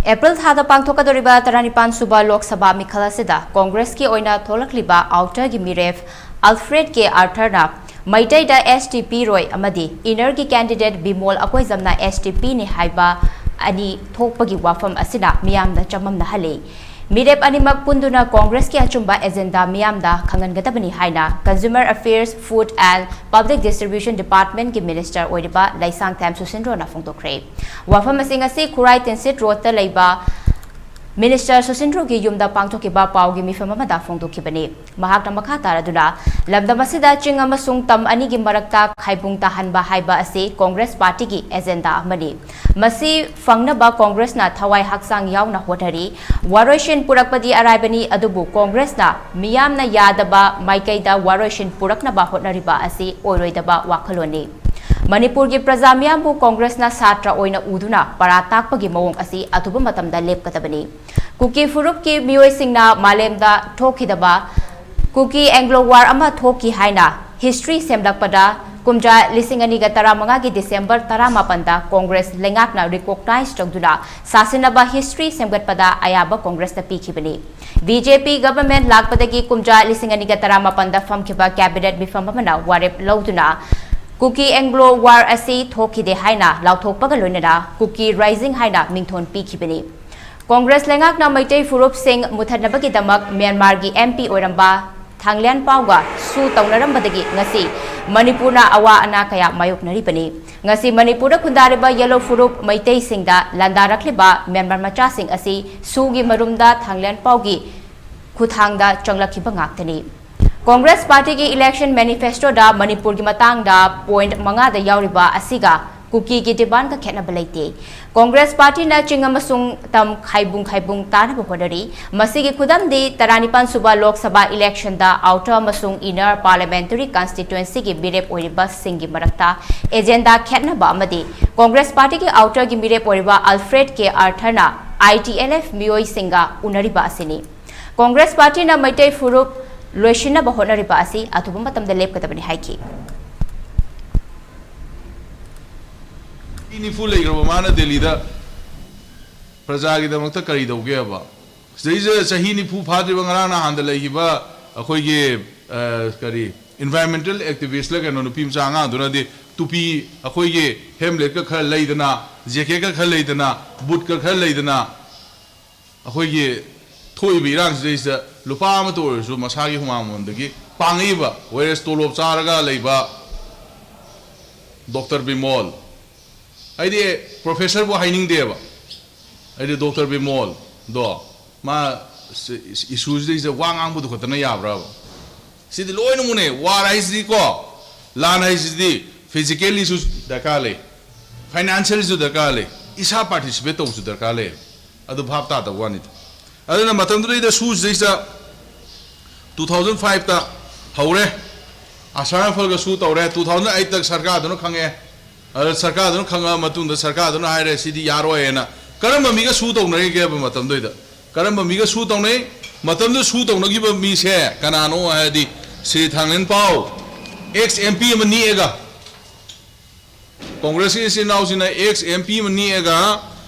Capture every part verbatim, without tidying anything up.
April ꯊꯥꯗ ꯄꯥꯡꯊꯣꯛꯀꯗꯧꯔꯤꯕ ꯇꯔꯥꯅꯤꯄꯥꯟ ꯁꯨꯕ ꯂꯣꯛ ꯁꯚꯥ ꯃꯤꯈꯜ ꯑꯁꯤꯗ ꯀꯣꯡꯒ꯭ꯔꯦꯁꯀꯤ ꯑꯣꯏꯅ ꯊꯣꯛꯂꯛꯂꯤꯕ ꯑꯥꯎꯇꯔꯒꯤ ꯃꯤꯔꯦꯞ ꯑꯜꯐ꯭ꯔꯦꯗ ꯀꯦ ꯑꯥꯔꯊꯔꯅ ꯃꯩꯇꯩꯗ ꯑꯦꯁ ꯇꯤ ꯄꯤꯔꯣꯏ ꯑꯃꯗꯤ ꯏꯅꯔꯒꯤ ꯀꯦꯟꯗꯤꯗꯦꯠ ꯕꯤꯃꯣꯜ ꯑꯀꯣꯏꯖꯝꯅ ꯑꯦꯁ ꯇꯤ ꯄꯤꯅꯤ ꯍꯥꯏꯕ ꯑꯅꯤ ꯊꯣꯛꯄꯒꯤ ꯋꯥꯐꯝ ꯑꯁꯤꯅ ꯃꯤꯌꯥꯝꯗ ꯆꯃꯝꯅꯍꯜꯂꯤ꯫ ꯃꯤꯔꯦꯞ ꯑꯅꯤꯃꯛ ꯄꯨꯟꯗꯨꯅ ꯀꯣꯡꯒ꯭ꯔꯦꯁꯀꯤ ꯑꯆꯨꯝꯕ ꯑꯦꯖꯦꯟꯗꯥ ꯃꯤꯌꯥꯝꯗ ꯈꯪꯍꯟꯒꯗꯕꯅꯤ ꯍꯥꯏꯅ Consumer Affairs, Food and Public Distribution Departmentꯀꯤ ꯃꯤꯅꯤꯁꯇꯔ ꯑꯣꯏꯔꯤꯕ ꯂꯩꯁꯥꯡꯊꯦꯝ ꯁꯨꯁꯤꯟꯗ꯭ꯔꯣꯅ ꯐꯣꯡꯗꯣꯛꯈ꯭ꯔꯦ꯫ ꯋꯥꯐꯝ ꯑꯁꯤꯡ ꯑꯁꯤ ꯈꯨꯔꯥꯏ ꯇꯤꯟꯁꯤꯠ ꯔꯣꯗꯇ ꯂꯩꯕ ꯃꯤꯅꯤꯁꯇꯔ ꯁꯨꯁꯤꯟꯗ꯭ꯔꯣꯒꯤ ꯌꯨꯝꯗ ꯄꯥꯡꯊꯣꯛꯈꯤꯕ ꯄꯥꯎꯒꯤ ꯃꯤꯐꯝ ꯑꯃꯗ ꯐꯣꯡꯗꯣꯛꯈꯤꯕꯅꯤ꯫ ꯃꯍꯥꯛꯅ ꯃꯈꯥ ꯇꯥꯔꯗꯨꯅ, ꯂꯝꯗꯝ ꯑꯁꯤꯗ ꯆꯤꯡ ꯑꯃꯁꯨꯡ ꯇꯝ ꯑꯅꯤꯒꯤ ꯃꯔꯛꯇ ꯈꯥꯏꯕꯨꯡ ꯇꯥꯍꯟꯕ ꯍꯥꯏꯕ ꯑꯁꯤ ꯀꯣꯡꯒ꯭ꯔꯦꯁ ꯄꯥꯔꯇꯤꯒꯤ ꯑꯦꯖꯦꯟꯗꯥ ꯑꯃꯅꯤ꯫ ꯃꯁꯤ ꯐꯪꯅꯕ ꯀꯣꯡꯒ꯭ꯔꯦꯁꯅ ꯊꯋꯥꯏ ꯍꯛꯆꯥꯡ ꯌꯥꯎꯅ ꯍꯣꯠꯅꯔꯤ꯫ ꯋꯥꯔꯣꯏꯁꯤꯟ ꯄꯨꯔꯛꯄꯗꯤ ꯑꯔꯥꯏꯕꯅꯤ, ꯑꯗꯨꯕꯨ ꯀꯣꯡꯒ꯭ꯔꯦꯁꯅ ꯃꯤꯌꯥꯝꯅ ꯌꯥꯗꯕ ꯃꯥꯏꯀꯩꯗ ꯋꯥꯔꯣꯏꯁꯤꯟ ꯄꯨꯔꯛꯅꯕ ꯍꯣꯠꯅꯔꯤꯕ ꯑꯁꯤ ꯑꯣꯏꯔꯣꯏꯗꯕ ꯋꯥꯈꯜꯂꯣꯟꯅꯤ꯫ ꯃꯅꯤꯄꯨꯔꯒꯤ ꯄ꯭ꯔꯖꯥ ꯃꯤꯌꯥꯝꯕꯨ ꯀꯣꯡꯒ꯭ꯔꯦꯁꯅ ꯁꯥꯇ꯭ꯔ ꯑꯣꯏꯅ ꯎꯗꯨꯅ ꯄꯔꯥ ꯇꯥꯛꯄꯒꯤ ꯃꯑꯣꯡ ꯑꯁꯤ ꯑꯊꯨꯕ ꯃꯇꯝꯗ ꯂꯦꯞꯀꯗꯕꯅꯤ꯫ ꯀꯨꯀꯤ ꯐꯨꯔꯨꯞꯀꯤ ꯃꯤꯑꯣꯏꯁꯤꯡꯅ ꯃꯥꯂꯦꯝꯗ ꯊꯣꯛꯈꯤꯗꯕ ꯀꯨꯀꯤ ꯑꯦꯡꯒ꯭ꯂꯣ ꯋꯥꯔ ꯑꯃ ꯊꯣꯛꯈꯤ ꯍꯥꯏꯅ ꯍꯤꯁꯇ꯭ꯔꯤ ꯁꯦꯝꯂꯛꯄꯗ, ꯀꯨꯝꯖꯥ ꯂꯤꯁꯤꯡ ꯑꯅꯤꯒ ꯇꯔꯥꯃꯉꯥꯒꯤ ꯗꯤꯁꯦꯝꯕꯔ ꯇꯔꯥꯃꯥꯄꯟꯗ ꯀꯣꯡꯒ꯭ꯔꯦꯁ ꯂꯩꯉꯥꯛꯅ ꯔꯤꯀꯣꯛꯅꯥꯏꯖ ꯇꯧꯗꯨꯅ ꯁꯥꯁꯤꯟꯅꯕ ꯍꯤꯁꯇ꯭ꯔꯤ ꯁꯦꯝꯒꯠꯄꯗ ꯑꯌꯥꯕ ꯀꯣꯡꯒ꯭ꯔꯦꯁꯇ ꯄꯤꯈꯤꯕꯅꯤ꯫ ꯕꯤ ꯖꯦ ꯄꯤ ꯒꯚꯔꯟꯃꯦꯟꯠ ꯂꯥꯛꯄꯗꯒꯤ ꯀꯨꯝꯖꯥ ꯂꯤꯁꯤꯡ ꯑꯅꯤꯒ ꯇꯔꯥꯃꯥꯄꯟꯗ ꯐꯝꯈꯤꯕ ꯀꯦꯕꯤꯅꯦꯠ ꯃꯤꯐꯝ ꯑꯃꯅ ꯋꯥꯔꯦꯞ ꯂꯧꯗꯨꯅ ꯀꯨꯀꯤ ꯑꯦꯡꯒ꯭ꯂꯣ ꯋꯥꯔ ꯑꯁꯤ ꯊꯣꯛꯈꯤꯗꯦ ꯍꯥꯏꯅ ꯂꯥꯎꯊꯣꯛꯄꯒ ꯂꯣꯏꯅꯅ ꯀꯨꯀꯤ ꯔꯥꯏꯖꯤꯡ ꯍꯥꯏꯅ ꯃꯤꯡꯊꯣꯟ ꯄꯤꯈꯤꯕꯅꯤ꯫ ꯀꯣꯡꯒ꯭ꯔꯦꯁ ꯂꯩꯉꯥꯛꯅ ꯃꯩꯇꯩ ꯐꯨꯔꯨꯞꯁꯤꯡ ꯃꯨꯊꯠꯅꯕꯒꯤꯗꯃꯛ ꯃ꯭ꯌꯥꯟꯃꯥꯔꯒꯤ ꯑꯦꯝ ꯄꯤ ꯑꯣꯏꯔꯝꯕ ꯊꯥꯡꯂꯦꯟꯄꯥꯎꯒ ꯁꯨ ꯇꯧꯅꯔꯝꯕꯗꯒꯤ ꯉꯁꯤ ꯃꯅꯤꯄꯨꯔꯅ ꯑꯋꯥ ꯑꯅꯥ ꯀꯌꯥ ꯃꯥꯌꯣꯛꯅꯔꯤꯕꯅꯤ꯫ ꯉꯁꯤ ꯃꯅꯤꯄꯨꯔꯗ ꯈꯨꯟꯗꯥꯔꯤꯕ ꯌꯦꯂꯣ ꯐꯨꯔꯨꯞ ꯃꯩꯇꯩꯁꯤꯡꯗ ꯂꯥꯟꯗꯥꯔꯛꯂꯤꯕ ꯃ꯭ꯌꯥꯟꯃꯥꯔ ꯃꯆꯥꯁꯤꯡ ꯑꯁꯤ ꯁꯨꯒꯤ ꯃꯔꯨꯝꯗ ꯊꯥꯡꯂꯦꯟꯄꯥꯎꯒꯤ ꯈꯨꯠꯊꯥꯡꯗ ꯆꯪꯂꯛꯈꯤꯕ ꯉꯥꯛꯇꯅꯤ꯫ ꯀꯣꯡꯒ꯭ꯔꯦꯁ ꯄꯥꯔꯇꯤꯒꯤ ꯏꯂꯦꯛꯁꯟ ꯃꯦꯅꯤꯐꯦꯁꯇꯣꯗ ꯃꯅꯤꯄꯨꯔꯒꯤ ꯃꯇꯥꯡꯗ ꯄꯣꯏꯟꯠ ꯃꯉꯥꯗ ꯌꯥꯎꯔꯤꯕ ꯑꯁꯤꯒ ꯀꯨꯀꯤꯒꯤ ꯗꯤꯃꯥꯟꯒ ꯈꯦꯠꯅꯕ ꯂꯩꯇꯦ꯫ ꯀꯣꯡꯒ꯭ꯔꯦꯁ ꯄꯥꯔꯇꯤꯅ ꯆꯤꯡ ꯑꯃꯁꯨꯡ ꯇꯝ ꯈꯥꯏꯕꯨꯡ ꯈꯥꯏꯕꯨꯡ ꯇꯥꯅꯕ ꯍꯣꯠꯅꯔꯤ꯫ ꯃꯁꯤꯒꯤ ꯈꯨꯗꯝꯗꯤ ꯇꯔꯥꯅꯤꯄꯥꯟ ꯁꯨꯕ ꯂꯣꯛ ꯁꯚꯥ ꯏꯂꯦꯛꯁꯟꯗ ꯑꯥꯎꯇꯔ ꯑꯃꯁꯨꯡ ꯏꯅꯔ ꯄꯥꯔꯂꯤꯌꯥꯃꯦꯟꯇꯔꯤ ꯀꯟꯁꯇꯤꯇ꯭ꯋꯦꯟꯁꯤꯒꯤ ꯃꯤꯔꯦꯞ ꯑꯣꯏꯔꯤꯕꯁꯤꯡꯒꯤ ꯃꯔꯛꯇ ꯑꯦꯖꯦꯟꯗꯥ ꯈꯦꯠꯅꯕ ꯑꯃꯗꯤ ꯀꯣꯡꯒ꯭ꯔꯦꯁ ꯄꯥꯔꯇꯤꯒꯤ ꯑꯥꯎꯇꯔꯒꯤ ꯃꯤꯔꯦꯞ ꯑꯣꯏꯔꯤꯕ ꯑꯜꯐ꯭ꯔꯦꯗ ꯀꯦ ꯑꯥꯔꯊꯔꯅ ꯑꯥꯏ ꯇꯤ ꯑꯦꯜ ꯑꯦꯐ ꯃꯤꯑꯣꯏꯁꯤꯡꯒ ꯎꯅꯔꯤꯕ ꯑꯁꯤꯅꯤ꯫ ꯀꯣꯡꯒ꯭ꯔꯦꯁ ꯄꯥꯔꯇꯤꯅ ꯃꯩꯇꯩ ꯐꯨꯔꯨꯞ ꯂꯣꯏꯁꯤꯟꯅꯕ ꯍꯣꯠꯅꯔꯤꯕ ꯑꯁꯤ ꯑꯊꯨꯕ ꯃꯇꯝꯗ ꯂꯦꯞꯀꯗꯕꯅꯤ ꯍꯥꯏꯈꯤ꯫ ꯃꯤ ꯅꯤꯐꯨ ꯂꯩꯈ꯭ꯔꯕ ꯃꯥꯅ ꯗꯦꯜꯂꯤꯗ ꯄ꯭ꯔꯖꯥꯒꯤꯗꯃꯛꯇ ꯀꯔꯤ ꯇꯧꯒꯦꯕ? ꯁꯤꯗꯩꯁꯤꯗ ꯆꯍꯤ ꯅꯤꯐꯨ ꯐꯥꯗ꯭ꯔꯤꯕ ꯉꯔꯥꯡ ꯅꯍꯥꯟꯗ ꯂꯩꯈꯤꯕ ꯑꯩꯈꯣꯏꯒꯤ, ꯑ, ꯀꯔꯤ, environmental activist ꯂ ꯀꯩꯅꯣ ꯅꯨꯄꯤ ꯃꯆꯥ ꯑꯉꯥꯡꯗꯨꯅꯗꯤ ꯇꯨꯄꯤ, ꯑꯩꯈꯣꯏꯒꯤ helmet ꯀ ꯈꯔ ꯂꯩꯗꯅ, jacket ꯀ ꯈꯔ ꯂꯩꯗꯅ, boot ꯀ ꯈꯔ ꯂꯩꯗꯅ, ꯑꯩꯈꯣꯏꯒꯤ ꯊꯣꯛꯏꯕ ꯏꯔꯥꯡꯁꯤꯗꯩꯁꯤꯗ ꯂꯨꯄꯥ ꯑꯃꯇ ꯑꯣꯏꯔꯁꯨ ꯃꯁꯥꯒꯤ ꯍꯨꯃꯥꯡ ꯃꯃꯜꯗꯒꯤ ꯄꯥꯡꯉꯛꯏꯕ, whereas ꯇꯣꯂꯣꯞ ꯆꯥꯔꯒ ꯂꯩꯕ ꯗꯣꯛꯇꯔ ꯕꯤꯃꯣꯜ, ꯑꯩꯗꯤ professor ꯕꯨ ꯍꯥꯏꯅꯤꯡꯗꯦꯕ, ꯑꯩꯗꯤ ꯗꯣꯛꯇꯔ ꯕꯤꯃꯣꯜꯗꯣ, ꯃꯥ ꯏꯁꯨꯁꯤꯗꯩꯁꯤꯗ ꯋꯥ ꯉꯥꯡꯕꯗꯨ ꯈꯛꯇꯅ ꯌꯥꯕ꯭ꯔꯕ? ꯁꯤꯗꯤ ꯂꯣꯏꯅꯃꯛꯅꯦ꯫ War ꯍꯥꯏꯁꯤꯗꯤꯀꯣ, ꯂꯥꯟ ꯍꯥꯏꯁꯤꯗꯤ physically ꯁꯨ ꯗꯔꯀꯥꯔ ꯂꯩ, financially ꯁꯨ ꯗꯔꯀꯥꯔ ꯂꯩ, ꯏꯁꯥ participate ꯇꯧꯕꯁꯨ ꯗꯔꯀꯥꯔ ꯂꯩ꯫ ꯑꯗꯨ ꯚꯥꯞ ꯇꯥꯗꯕ ꯋꯥꯅꯤꯗ꯫ ꯑꯗꯨꯅ ꯃꯇꯝꯗꯨꯗꯩꯗ ꯁꯨꯁꯤꯗꯩꯁꯤꯗ two thousand five ꯇ ꯍꯧꯔꯦ, ꯑꯁꯥꯝ ꯔꯥꯏꯐꯜꯒ ꯁꯨ ꯇꯧꯔꯦ꯫ Two thousand eight ꯇ ꯁꯔꯀꯥꯔꯗꯨꯅ ꯈꯪꯉꯛꯑꯦ꯫ ꯑꯗ ꯁꯔꯀꯥꯔꯗꯨꯅ ꯈꯪꯉꯛꯑ ꯃꯇꯨꯡꯗ ꯁꯔꯀꯥꯔꯗꯨꯅ ꯍꯥꯏꯔꯦ, "ꯁꯤꯗꯤ ꯌꯥꯔꯣꯏꯅ"꯫ ꯀꯔꯝꯕ ꯃꯤꯒ ꯁꯨ ꯇꯧꯅꯔꯤꯒꯦꯕ ꯃꯇꯝꯗꯨꯗ? ꯀꯔꯝꯕ ꯃꯤꯒ ꯁꯨ ꯇꯧꯅꯩ? ꯃꯇꯝꯗꯨꯗ ꯁꯨ ꯇꯧꯅꯈꯤꯕ ꯃꯤꯁꯦ ꯀꯅꯥꯅꯣ ꯍꯥꯏꯔꯗꯤ, ꯁ꯭ꯔꯤ ꯊꯥꯡꯂꯦꯟꯄꯥꯎ, ex M P ꯑꯃ ꯅꯦꯛꯑꯒ, ꯀꯣꯡꯒ꯭ꯔꯦꯁꯀꯤ ꯏꯆꯤꯟ ꯏꯅꯥꯎꯁꯤꯡꯅ ex M P ꯑꯃ ꯅꯦꯛꯑꯒ,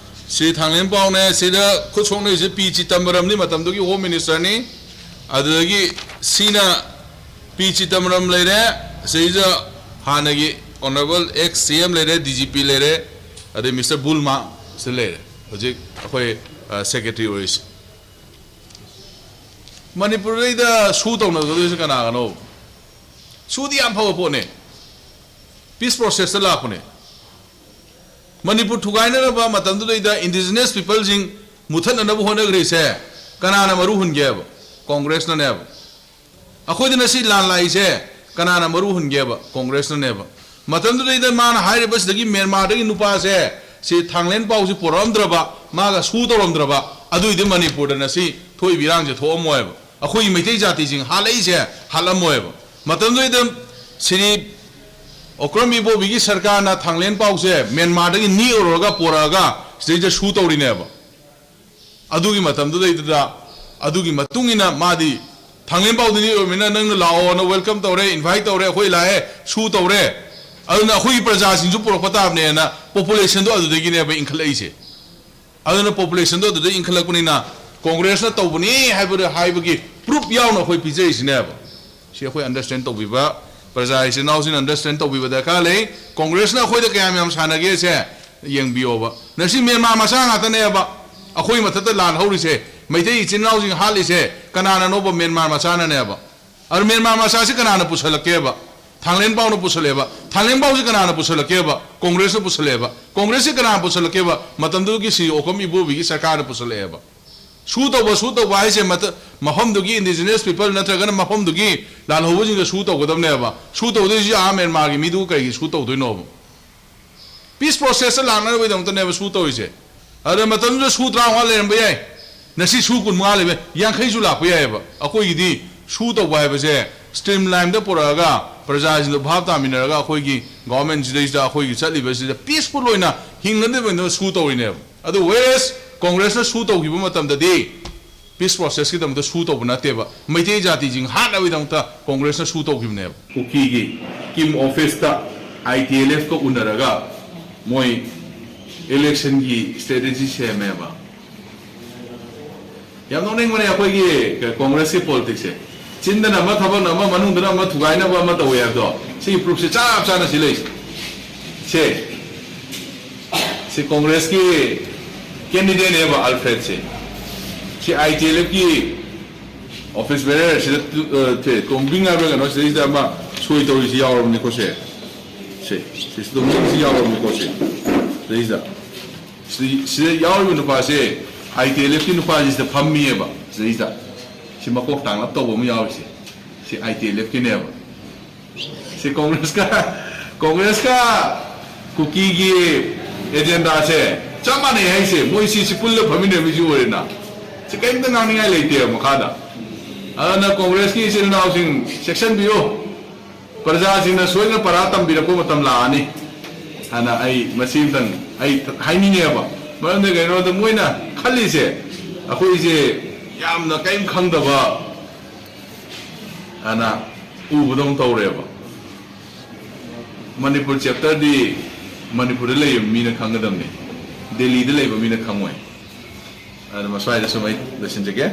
ꯁ꯭ꯔꯤ ꯊꯥꯡꯂꯦꯟꯄꯥꯎꯅꯦ, ꯁꯤꯗ ꯈꯨꯠ ꯁꯣꯛꯅꯔꯤꯁꯦ ꯄꯤ ꯆꯤꯗꯝꯕꯔꯝꯅꯤ, ꯃꯇꯝꯗꯨꯒꯤ Home Minister ꯅꯤ꯫ ꯑꯗꯨꯗꯒꯤ ꯁꯤꯅ ꯄꯤ ꯆꯤꯗꯝꯕꯔꯝ ꯂꯩꯔꯦ, ꯁꯤꯗ ꯍꯥꯟꯅꯒꯤ Honourable ex C M ꯂꯩꯔꯦ, D G P ꯂꯩꯔꯦ, ꯑꯗꯩ Mister ꯕꯨꯜꯃꯥ ꯁꯤ ꯂꯩꯔꯦ꯫ ꯍꯧꯖꯤꯛ ꯑꯩꯈꯣꯏ, ꯑ, secretary ꯑꯣꯏꯔꯤꯁꯦ꯫ ꯃꯅꯤꯄꯨꯔꯗꯩꯗ ꯁꯨ ꯇꯧꯅꯒꯗꯣꯏꯁꯦ ꯀꯅꯥꯒꯅꯣ? ꯁꯨꯗꯤ ꯌꯥꯝ ꯐꯕ ꯄꯣꯠꯅꯦ, peace process ꯇ ꯂꯥꯛꯄꯅꯦ꯫ ꯃꯅꯤꯄꯨꯔ ꯊꯨꯒꯥꯏꯅꯅꯕ ꯃꯇꯝꯗꯨꯗꯩꯗ indigenous people ꯁꯤꯡ ꯃꯨꯊꯠꯅꯅꯕ ꯍꯣꯠꯅꯈ꯭ꯔꯤꯁꯦ ꯀꯅꯥꯅ ꯃꯔꯨ ꯍꯨꯟꯒꯦꯕ? ꯀꯣꯡꯒ꯭ꯔꯦꯁꯅꯅꯦꯕ꯫ ꯑꯩꯈꯣꯏꯗ ꯉꯁꯤ ꯂꯥꯟ ꯂꯥꯛꯏꯁꯦ ꯀꯅꯥꯅ ꯃꯔꯨ ꯍꯨꯟꯒꯦꯕ? ꯀꯣꯡꯒ꯭ꯔꯦꯁꯅꯅꯦꯕ꯫ ꯃꯇꯝꯗꯨꯗꯩꯗ ꯃꯥꯅ ꯍꯥꯏꯔꯤꯕꯁꯤꯗꯒꯤ ꯃ꯭ꯌꯥꯟꯃꯥꯔꯗꯒꯤ ꯅꯨꯄꯥꯁꯦ ꯁꯤ ꯊꯥꯡꯂꯦꯟ ꯄꯥꯎꯁꯤ ꯄꯨꯔꯛꯑꯝꯗ꯭ꯔꯕ, ꯃꯥꯒ ꯁꯨ ꯇꯧꯔꯝꯗ꯭ꯔꯕ, ꯑꯗꯨꯏꯗꯤ ꯃꯅꯤꯄꯨꯔꯗ ꯉꯁꯤ ꯊꯣꯛꯏꯕ ꯏꯔꯥꯡꯁꯦ ꯊꯣꯛꯑꯝꯃꯣꯏꯕ꯫ ꯑꯩꯈꯣꯏꯒꯤ ꯃꯩꯇꯩ ꯖꯥꯇꯤꯁꯤꯡ ꯍꯥꯠꯂꯛꯏꯁꯦ ꯍꯥꯠꯂꯝꯃꯣꯏꯕ꯫ ꯃꯇꯝꯗꯨꯗꯩꯗ ꯁꯤꯔꯤ ꯑꯣꯀ꯭ꯔꯝ ꯏꯕꯣꯕꯤꯒꯤ ꯁꯔꯀꯥꯔꯅ ꯊꯥꯡꯂꯦꯟ ꯄꯥꯎꯁꯦ ꯃ꯭ꯌꯥꯟꯃꯥꯔꯗꯒꯤ ꯅꯦꯛꯎꯔꯒ ꯄꯨꯔꯛꯑꯒ ꯁꯤꯗꯩꯗ ꯁꯨ ꯇꯧꯔꯤꯅꯦꯕ꯫ ꯑꯗꯨꯒꯤ ꯃꯇꯝꯗꯨꯗꯩꯗꯨꯗ, ꯑꯗꯨꯒꯤ ꯃꯇꯨꯡ ꯏꯟꯅ ꯃꯥꯗꯤ ꯊꯥꯡꯂꯦꯟ ꯄꯥꯎꯗꯨꯗꯤ ꯑꯣꯏꯕꯅꯤꯅ ꯅꯪꯅ ꯂꯥꯛꯑꯣꯅ welcome ꯇꯧꯔꯦ, invite ꯇꯧꯔꯦ, ꯑꯩꯈꯣꯏ ꯂꯥꯛꯑꯦ, ꯁꯨ ꯇꯧꯔꯦ, ꯑꯗꯨꯅ ꯑꯩꯈꯣꯏꯒꯤ ꯄ꯭ꯔꯖꯥꯁꯤꯡꯁꯨ ꯄꯨꯔꯛꯄ ꯇꯥꯕꯅꯦꯅ population ꯗꯣ ꯑꯗꯨꯗꯒꯤꯅꯦꯕ ꯏꯟꯈꯠꯂꯛꯏꯁꯦ꯫ ꯑꯗꯨꯅ ꯄꯣꯄꯨꯂꯦꯁꯟꯗꯣ ꯑꯗꯨꯗ ꯏꯟꯈꯠꯂꯛꯄꯅꯤꯅ ꯀꯣꯡꯒ꯭ꯔꯦꯁꯅ ꯇꯧꯕꯅꯤ ꯍꯥꯏꯕꯗ ꯍꯥꯏꯕꯒꯤ ꯄ꯭ꯔꯨꯐ ꯌꯥꯎꯅ ꯑꯩꯈꯣꯏ ꯄꯤꯖꯔꯤꯁꯤꯅꯦꯕ꯫ ꯁꯤ ꯑꯩꯈꯣꯏ ꯑꯟꯗꯔꯁꯇꯦꯟ ꯇꯧꯕꯤꯕ, ꯄ꯭ꯔꯖꯥ ꯏꯆꯤꯟ ꯏꯅꯥꯎꯁꯤꯡꯅ ꯑꯟꯗꯔꯁꯇꯦꯟ ꯇꯧꯕꯤꯕ ꯗꯔꯀꯥꯔ ꯂꯩ꯫ ꯀꯣꯡꯒ꯭ꯔꯦꯁꯅ ꯑꯩꯈꯣꯏꯗ ꯀꯌꯥꯝ ꯌꯥꯝ ꯁꯥꯟꯅꯒꯦꯁꯦ ꯌꯦꯡꯕꯤꯌꯣꯕ꯫ ꯉꯁꯤ ꯃ꯭ꯌꯥꯟꯃꯥꯔ ꯃꯆꯥ ꯉꯥꯛꯇꯅꯦꯕ ꯑꯩꯈꯣꯏ ꯃꯊꯛꯇ ꯂꯥꯟ ꯍꯧꯔꯤꯁꯦ꯫ ꯃꯩꯇꯩ ꯏꯆꯤꯟ ꯏꯅꯥꯎꯁꯤꯡ ꯍꯥꯠꯂꯤꯁꯦ ꯀꯅꯥꯅꯅꯣꯕ? ꯃ꯭ꯌꯥꯟꯃꯥꯔ ꯃꯆꯥꯅꯅꯦꯕ꯫ ꯑꯗꯨ ꯃ꯭ꯌꯥꯟꯃꯥꯔ ꯃꯆꯥꯁꯤ ꯀꯅꯥꯅ ꯄꯨꯁꯜꯂꯛꯀꯦꯕ? ꯊꯥꯡꯂꯦꯟ ꯄꯥꯎꯅ ꯄꯨꯁꯜꯂꯛꯑꯦꯕ꯫ ꯊꯥꯡꯂꯦꯟ ꯄꯥꯎꯁꯤ ꯀꯅꯥꯅ ꯄꯨꯁꯜꯂꯛꯀꯦꯕ? ꯀꯣꯡꯒ꯭ꯔꯦꯁꯅ ꯄꯨꯁꯜꯂꯛꯑꯦꯕ꯫ ꯀꯣꯡꯒ꯭ꯔꯦꯁꯁꯤ ꯀꯅꯥꯅ ꯄꯨꯁꯜꯂꯛꯀꯦꯕ? ꯃꯇꯝꯗꯨꯒꯤ ꯁꯤ ꯑꯣꯀꯝ ꯏꯕꯣꯕꯤꯒꯤ ꯁꯔꯀꯥꯔꯅ ꯄꯨꯁꯜꯂꯛꯑꯦꯕ꯫ ꯁꯨ ꯇꯧꯕ, ꯁꯨ ꯇꯧꯕ ꯍꯥꯏꯁꯦ ꯃꯇ-, ꯃꯐꯝꯗꯨꯒꯤ indigenous people ꯅꯠꯇ꯭ꯔꯒꯅ ꯃꯐꯝꯗꯨꯒꯤ ꯂꯥꯜꯍꯧꯕꯁꯤꯡꯗ ꯁꯨ ꯇꯧꯒꯗꯕꯅꯦꯕ꯫ ꯁꯨ ꯇꯧꯗꯣꯏꯁꯤ ꯑꯥ ꯃ꯭ꯌꯥꯟꯃꯥꯔꯒꯤ ꯃꯤꯗꯨ ꯀꯩꯒꯤ ꯁꯨ ꯇꯧꯗꯣꯏꯅꯣꯕ? ꯄꯤꯁ ꯄ꯭ꯔꯣꯁꯦꯁꯇ ꯂꯥꯛꯅꯕꯒꯤꯗꯃꯛꯇꯅꯦꯕ ꯁꯨ ꯇꯧꯔꯤꯁꯦ꯫ ꯑꯗ ꯃꯇꯝꯗꯨꯗ ꯁꯨ ꯇꯔꯥꯃꯉꯥ ꯂꯩꯔꯝꯕ ꯌꯥꯏ, ꯉꯁꯤ ꯁꯨ ꯀꯨꯟꯃꯉꯥ ꯂꯩꯕ ꯌꯥꯏ, ꯌꯥꯡꯈꯩꯁꯨ ꯂꯥꯛꯄ ꯌꯥꯏꯑꯕ꯫ ꯑꯩꯈꯣꯏꯒꯤꯗꯤ ꯁꯨ ꯇꯧꯕ ꯍꯥꯏꯕꯁꯦ ꯁ꯭ꯇ꯭ꯔꯤꯝ ꯂꯥꯏꯟꯗ ꯄꯨꯔꯛꯑꯒ ꯄ꯭ꯔꯖꯥꯁꯤꯡꯗꯣ ꯚꯥꯞ ꯇꯥꯃꯤꯟꯅꯔꯒ ꯑꯩꯈꯣꯏꯒꯤ ꯒꯣꯚꯔꯟꯃꯦꯟꯁꯤꯗꯩꯁꯤꯗ ꯑꯩꯈꯣꯏꯒꯤ ꯆꯠꯂꯤꯕꯁꯤꯗ ꯄꯤꯁꯐꯨꯜ ꯑꯣꯏꯅ ꯍꯤꯡꯅꯗꯕꯅꯤꯅ ꯁꯨ ꯇꯧꯔꯤꯅꯦꯕ꯫ ꯑꯗꯨ ꯋꯦꯔꯦꯁ ꯀꯣꯡꯒ꯭ꯔꯦꯁꯅ ꯁꯨ ꯇꯧꯈꯤꯕ ꯃꯇꯝꯗꯗꯤ ꯄꯤꯁ ꯄ꯭ꯔꯣꯁꯦꯁꯀꯤꯗꯃꯛꯇ ꯁꯨ ꯇꯧꯕ ꯅꯠꯇꯦꯕ, ꯃꯩꯇꯩ ꯖꯥꯇꯤꯁꯤꯡ ꯍꯥꯠꯅꯕꯒꯤꯗꯃꯛꯇ ꯀꯣꯡꯒ꯭ꯔꯦꯁꯅ ꯁꯨ ꯇꯧꯈꯤꯕꯅꯦꯕ꯫ ꯀꯨꯀꯤꯒꯤ ꯀꯤꯝ ꯑꯣꯐꯤꯁꯇ ꯑꯥꯏ ꯇꯤ ꯑꯦꯜ ꯑꯦꯐꯀ ꯎꯅꯔꯒ ꯃꯣꯏ ꯏꯂꯦꯛꯁꯟꯒꯤ ꯁ꯭ꯇ꯭ꯔꯦꯇꯦꯖꯤ ꯁꯦꯝꯃꯦꯕ꯫ ꯌꯥꯝ ꯅꯣꯛꯅꯤꯡꯕꯅꯦ ꯑꯩꯈꯣꯏꯒꯤ ꯀꯣꯡꯒ꯭ꯔꯦꯁꯀꯤ ꯄꯣꯂꯤꯇꯤꯛꯁꯁꯦ꯫ ꯆꯤꯟꯗꯅ ꯑꯃ, ꯊꯕꯛꯅ ꯑꯃ, ꯃꯅꯨꯡꯗꯅ ꯑꯃ ꯊꯨꯒꯥꯏꯅꯕ ꯑꯃ ꯇꯧꯋꯦ ꯍꯥꯏꯕꯗꯣ, ꯁꯤꯒꯤ ꯄ꯭ꯔꯨꯐꯁꯦ ꯆꯞ ꯆꯥꯅ ꯁꯤ ꯂꯩꯁꯦ꯫ ꯁꯦ, ꯁꯤ ꯀꯣꯡꯒ꯭ꯔꯦꯁꯀꯤ ꯀꯦꯟꯗꯤꯗꯦꯠꯅꯦꯕ ꯑꯜꯐ꯭ꯔꯦꯗꯁꯦ꯫ ꯁꯤ ꯑꯥꯏ ꯇꯤ ꯑꯦꯜ ꯑꯦꯐꯀꯤ ꯑꯣꯐꯤꯁ ꯕꯦꯔꯔ ꯁꯤꯗ ꯇꯨ-, ꯑ, ꯁꯦ, ꯇꯣꯝꯕꯤꯡ ꯍꯥꯏꯕ꯭ꯔꯥ ꯀꯩꯅꯣ, ꯁꯤꯗꯩꯁꯤꯗ ꯑꯃ ꯁꯣꯏ ꯇꯧꯔꯤꯁꯤ ꯌꯥꯎꯔꯕꯅꯤꯀꯣ ꯁꯦ꯫ ꯁꯦ, ꯁꯤ ꯇꯣꯝꯕꯤꯡꯁꯤ ꯌꯥꯎꯔꯕꯅꯤꯀꯣ ꯁꯦ꯫ ꯁꯤꯗꯩꯁꯤꯗ꯫ ꯁꯤ-, ꯁꯤꯗ ꯌꯥꯎꯔꯤꯕ ꯅꯨꯄꯥꯁꯦ ꯑꯥꯏ ꯇꯤ ꯑꯦꯜ ꯑꯦꯐꯀꯤ ꯅꯨꯄꯥꯁꯤꯗ ꯐꯝꯃꯤꯑꯕ ꯁꯤꯗꯩꯁꯤꯗ꯫ ꯁꯤ ꯃꯀꯣꯛ ꯇꯥꯡꯂꯞ ꯇꯧꯕ ꯑꯃ ꯌꯥꯎꯔꯤꯁꯦ꯫ ꯁꯤ ꯑꯥꯏ ꯇꯤ ꯑꯦꯜ ꯑꯦꯐꯀꯤꯅꯦꯕ꯫ ꯁꯤ ꯀꯣꯡꯒ꯭ꯔꯦꯁꯀ, ꯀꯣꯡꯒ꯭ꯔꯦꯁꯀ ꯀꯨꯀꯤꯒꯤ ꯑꯦꯖꯦꯟꯗꯥꯁꯦ ꯆꯞ ꯃꯥꯟꯅꯩ ꯍꯥꯏꯁꯦ꯫ ꯃꯣꯏ ꯁꯤ, ꯁꯤ ꯄꯨꯜꯂ ꯐꯝꯃꯤꯟꯅꯕꯤꯁꯨ ꯑꯣꯏꯔꯦꯅ꯫ ꯁꯤ ꯀꯔꯤꯝꯇ ꯉꯥꯡꯅꯤꯡꯉꯥꯏ ꯂꯩꯇꯦꯕ ꯃꯈꯥꯗ꯫ ꯑꯗꯨꯅ ꯀꯣꯡꯒ꯭ꯔꯦꯁꯀꯤ ꯏꯆꯤꯜ ꯏꯅꯥꯎꯁꯤꯡ ꯆꯦꯛꯁꯤꯟꯕꯤꯌꯨ꯫ ꯄ꯭ꯔꯖꯥꯁꯤꯡꯅ ꯁꯣꯏꯗꯅ ꯄꯔꯥ ꯇꯝꯕꯤꯔꯛꯄ ꯃꯇꯝ ꯂꯥꯛꯑꯅꯤ ꯍꯥꯏꯅ ꯑꯩ ꯃꯁꯤ ꯑꯝꯇꯪ ꯑꯩ ꯍꯥꯏꯅꯤꯡꯉꯦꯕ꯫ ꯃꯔꯝꯗꯤ ꯀꯩꯒꯤꯅꯣꯗ ꯃꯣꯏꯅ ꯈꯜꯂꯤꯁꯦ ꯑꯩꯈꯣꯏꯁꯦ ꯌꯥꯝꯅ ꯀꯔꯤꯝ ꯈꯪꯗꯕ ꯍꯥꯏꯅ ꯎꯕꯗꯧꯅ ꯇꯧꯔꯦꯕ꯫ ꯃꯅꯤꯄꯨꯔ ꯆꯦꯞꯇꯔꯗꯤ ꯃꯅꯤꯄꯨꯔꯗ ꯂꯩꯕ ꯃꯤꯅ ꯈꯪꯒꯗꯕꯅꯤ꯫ ꯗꯦꯜꯂꯤꯗ ꯂꯩꯕ ꯃꯤꯅ ꯈꯪꯉꯣꯏ꯫ ꯑꯗꯨ ꯃꯁ꯭ꯋꯥꯏꯗ ꯁꯨꯝ ꯑꯩ ꯂꯣꯏꯁꯤꯟꯖꯒꯦ꯫